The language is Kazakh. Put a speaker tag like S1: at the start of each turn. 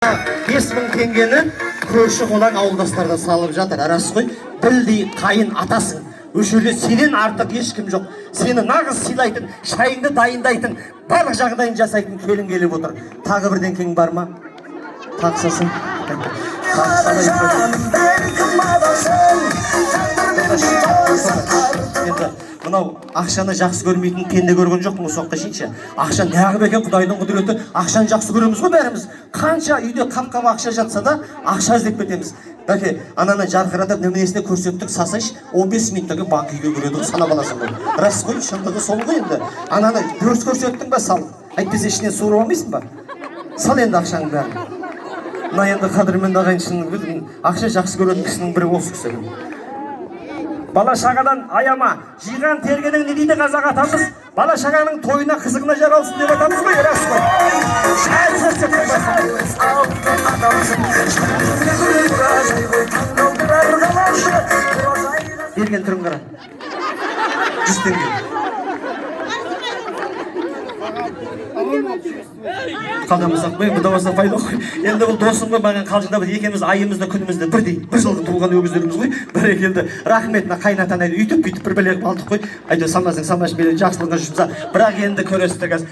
S1: 5000 теңгені көрші қолаң ауылдастар да салып жатыр. Рас қой, білдей қайын атасың. Осы жерде сенен артық ешкім жоқ. Сені нағыз сыйлайтын, шайыңды дайындайтын, барлық жағдайын жасайтын келін келіп отыр. Тағы бірдеңкең бар ма? Тағы салсаң. Тағы салайын.
S2: Бәлкім адасың, тағдырмен тоса.
S1: Енді мынау ақшаны жақсы көрмейтін пенде көрген жоқпын осы уақытқа шейін ше. Ақша неғып екен, құдайдың құдіреті, ақшаны жақсы көреміз ғой бәріміз. Қанша үйде қап қап ақша жатса да, ақша іздеп кетеміз. Бәке, ананы жарқыратып, неменесіне көрсеттік, салсайшы, 15 минуттан кейін банк үйге кіреді ғой, санап аласың ғой. Рас қой, шындығы сол ғой енді. Ананы дұрыс көрсеттің ба, сал. Әйтпесе ішінен суырып алмайсың ба? Сал енді ақшаның бәрін. Мына енді, қадірменді ағайын, шын ақша жақсы көретін кісінің бірі осы кісі. Бала шағадан аяма, жиған тергенің, не дейді қазақ атамыз, бала шағаның тойына, қызығына жаралсын деп айтамыз ғой, рас қой. Шай көрсеттің ба?
S2: Алтын адамсың, мұражай ғой, таңғалдырар ғаламды мұражайға.
S1: Берген түрін қара, 100 теңге. Қалдамасақ қой, бұда болса пайда ғой. Енді бұл досым ғой, маған қалжыңдап, екеуміз айымыз да, күніміз де бірдей, бір жылғы туылған өгіздеріміз ғой. Бәрекелді, рахмет. Мына қайын атаны өйтіп бүйтіп бір бәле қылып алдық қой. Әйтеуір, салмасаң салмашы, мейлі, жақсылығыңа жұмса. Бірақ енді көресіздер қазір.